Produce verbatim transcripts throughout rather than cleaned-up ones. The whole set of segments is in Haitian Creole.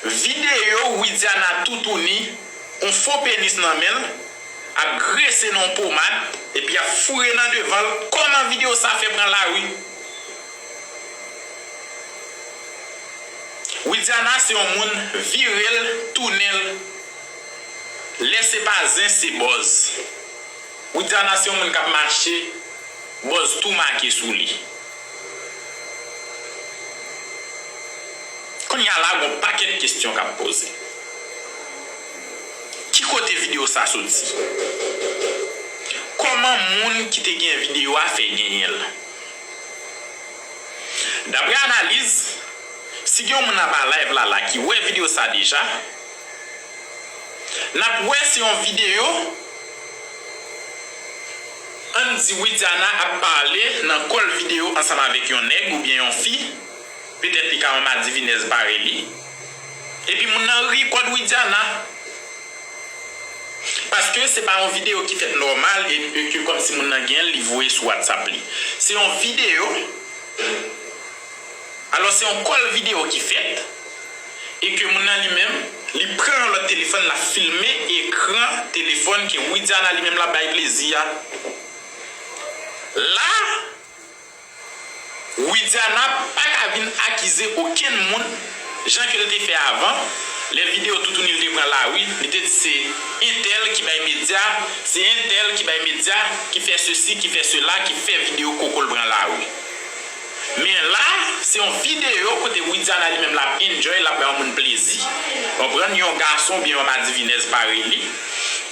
Videyo Widiana toutouni, yon fo penis nan men l, ap grese nan yon pomad, epi ap foure nan devan l. Kòman videyo sa fè pran lari? Widiana se yon moun vire l, tounen l. Lè se pa zen, se bòz. Widiana se yon moun k ap mache, bòz tou make sou li. Kounye a la, gon pakèt kesyon k ap poze. Ki kote videyo sa soti? Kòman moun ki te gen videyo a fè genyen l? Daprè analiz, si gen yon moun anba live la la ki wè videyo sa deja, n ap wè se yon videyo, ann di Widiana ap pale nan kòl videyo ansanm avèk yon nèg oubyen yon fi, petèt li ka yon madivinèz parèy li, epi moun nan ri kont Widiana. Paske se pa yon videyo ki fèt nòmal e, e ke kòmsi moun nan gen l, li voye sou WhatsApp li. Se yon videyo, alò se yon kòl videyo ki fèt, e ke moun nan li menm, li pran yon lòt telefòn, l ap filme ekran telefòn ke Widiana li menm l ap bay plezi a. La, Widiana pa ka vin akize okenn moun, jan ke l te fè avan, lè videyo toutouni l te pran lari, li te di se entèl ki bay medya, se entèl ki bay medya, ki fè sesi, ki fè sela, ki fè videyo koko l pran lari. Men la, se yon videyo kote Widiana li menm l ap enjoy, l ap bay yon moun plezi. Konprann? Yon gason oubyen yon madivinèz parèy li.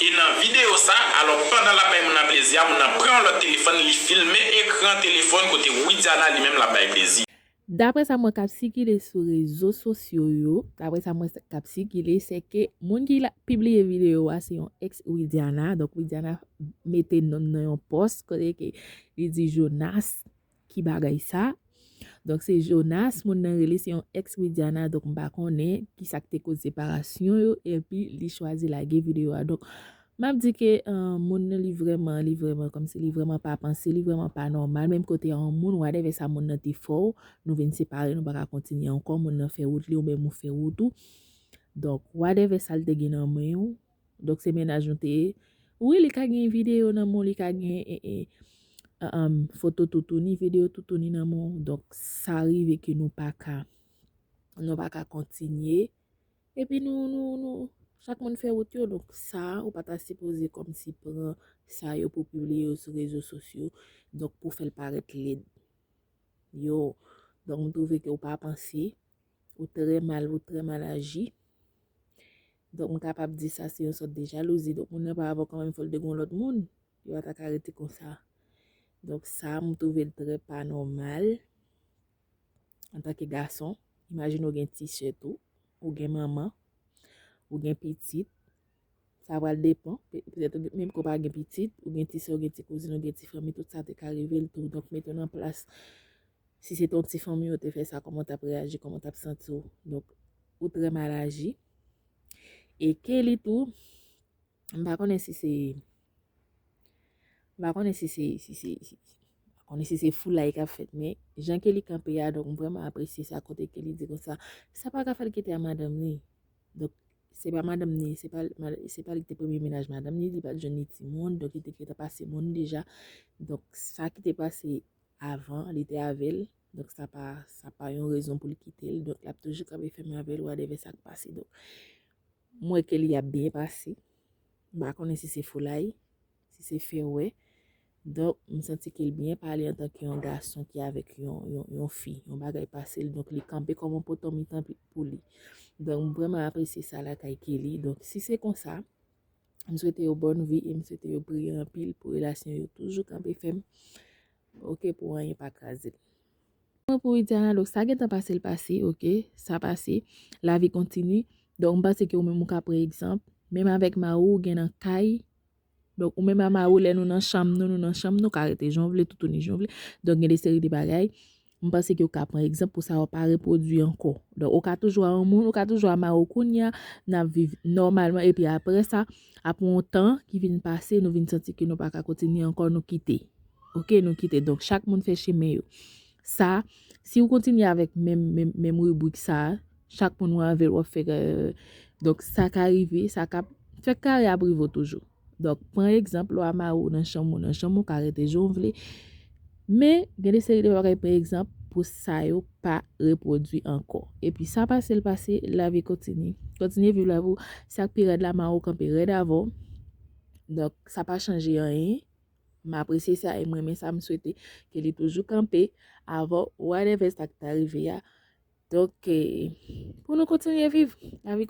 E nan videyo sa, alò, pandan l ap bay moun nan plezi a, moun nan pran yon lòt telefòn, li filme ekran telefòn kote Widiana li menm l ap bay plezi. Daprè sa m wè k ap sikile sou rezo sosyo yo, daprè sa m wè k ap sikile, se ke moun ki la pibliye videyo a se yon ex Widiana. Donk Widiana mete non l nan yon pòs kote ke li di Jonas, ki bagay sa? Donk se Jonas moun nan rele, se yon ex Widiana, donk m pa konnen kisa k te koz separasyon yo, epi li chwazi lage videyo a. Donk m ap di ke uh, moun nan li vrèman, li vrèman kòmsi li vrèman pa panse, li vrèman pa nòmal, menm kote a yon moun, whatever sa moun nan te fè w, nou vin separe, nou pa ka kontinye ankò, moun nan fè wout li, ou menm ou fè wout ou. Donk whatever sa l te gen nan men w, donk se mennaj nou te ye. Wi, li ka gen videyo nan men w, li ka gen e, e, um, foto toutouni, videyo toutouni nan men w. Donk sa rive ke nou pa ka, nou pa ka kontinye. Epi nou, nou, nou, chak moun fè wout yo. Donk sa, ou pa ta sipoze kòmsi pran sa yo pou pibliye yo sou rezo sosyo. Donk pou fè l parèt led. Yo, donk m twouve ke ou pa panse, ou trè mal, ou trè mal aji. Donk m kapab di sa se yon sòt de jalouzi. Donk moun nan pa avè w kanmenm, fò l te gen yon lòt moun. Yo pa ta ka rete konsa. Donk sa, m twouve l trè pa nòmal. Antanke gason, imajine w gen ti sè tou, ou gen manman, ou gen pitit, sa pral depan, petèt menm ke w pa gen pitit, ou gen ti sè, ou gen ti kouzin, ou gen ti fanmi, tout sa te ka rive l tou. Donk mete w nan plas, si se te yon ti fanmi ou te fè sa, kòman w t ap reyaji, kòman w t ap santi w? Donk ou trè mal aji. E Kelly tou, m pa konnen si se m pa konnen si se si se si, m pa konnen si se foulay k ap fèt, men jan ke li kanpe a, donk m vrèman apresye sa kote ke li di konsa, sa pa ka fè l kite a madanm li. Donk se pa madanm li, se pa se pa li ki te premye mennaj madanm li, li pa t jwenn li timoun, donk li te gentan pase moun deja. Donk sa ki te pase avan, li te avè l, donk sa pa sa pa yon rezon pou l kite l, donk l ap toujou kanpe fèm avè l, whatever sa k pase. Donk m wè ke li ap byen pase. M pa konnen si se foulay, si se fè wè. Donk m santi ke l byen pale antanke yon gason ki avèk yon, yon, yon fi. Yon bagay pase l, donk li kanpe kòm yon poton mitan pou li. Donk m vrèman apresye sa lakay Kelly. Donk si se konsa, m swete yo bòn vi e m swete yo priye anpil pou relasyon yo toujou kanpe fèm. Oke, pou anyen pa kraze l. Mwen pou Widiana, donk sa gentan pase l pase, oke, sa pase, lavi kontini. Donk m panse ke ou menm ou ka pran egzanp, menm avèk mari w ou gen nan kay, donk ou menm a mari w lè nou nan chanm nou, nou nan chanm nou, ka rete jan w vle, toutouni jan w vle. Donk gen de seri de bagay, m panse ke ou ka pran egzanp pou sa yo pa repwodui ankò. Donk ou ka toujou a yon moun, ou ka toujou a mari w kounye a, n ap viv nòmalman, epi apre sa, apre yon tan ki vin pase, nou vin santi ke nou pa ka kontinye ankò, nou kite. Oke, nou kite. Donk chak moun fè chemen yo. Sa, si ou kontinye avèk menm, menm, menm ribrik sa, chak moun ou avè l w ap fè kare. Donk, sa ka rive, sa ka fè kare ap rive w toujou. Donk, pran egzanp, lè w a mare w nan chanm ou, nan chanm ou ka rete jan w vle. Men, gen de seri de bagay, pran egzanp, pou sa yo pa repwodui ankò. Epi sa pase, l pase, lavi kontinye. Kontinye viv lavi w. Sa k pi rèd la, mare w kanpe rèd avè w. Donk, sa pa chanje anyen. M apresye sa e m renmen sa, m swete ke li toujou kanpe avè w, whatever sa k ta rive a. Donk, eh, pou nou kontinye viv, lavi